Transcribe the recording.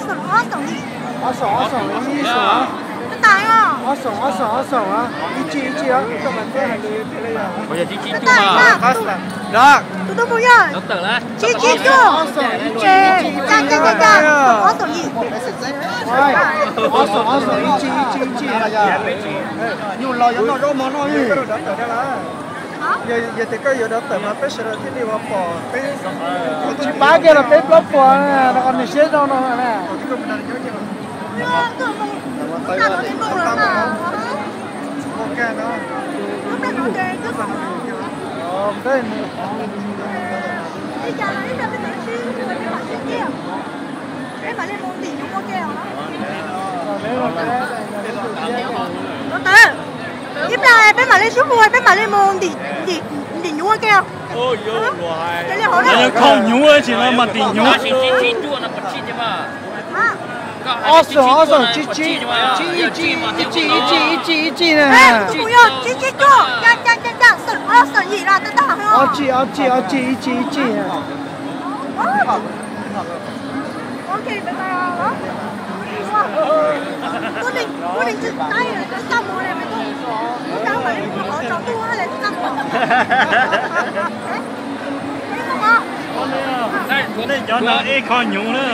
Ob xoom, ob xoom, ib xoom. Ob xoom, ob xoom, ob xoom, ib tsij, ib tsij. Tus tub mus yog tsib tsib cuaj, ob xoom, ob xoom, ib tsij, ib tsij, ib tsij. Nyuj los yuav noj zaub mov noj. Yog tias koj yuav dov tawm mas peb sawv daws thiaj li ua pom peb. Tsis pab kiag los peb plaub puas, rau qhov nws siab zoo no na. Ib pliag peb mam li sib hu, peb mam li mus ntim nyuv ua ke os. Khaub nyuv tsis los mas tim nyuv. Ob xoom, ob xoom, tsib tsib, ib tsij, ib tsij, ib tsij, ib tsij na. Ob tsij, ob tsij, ob tsij, ib tsij, ib tsij. Nej cov no ib kho nyuv na.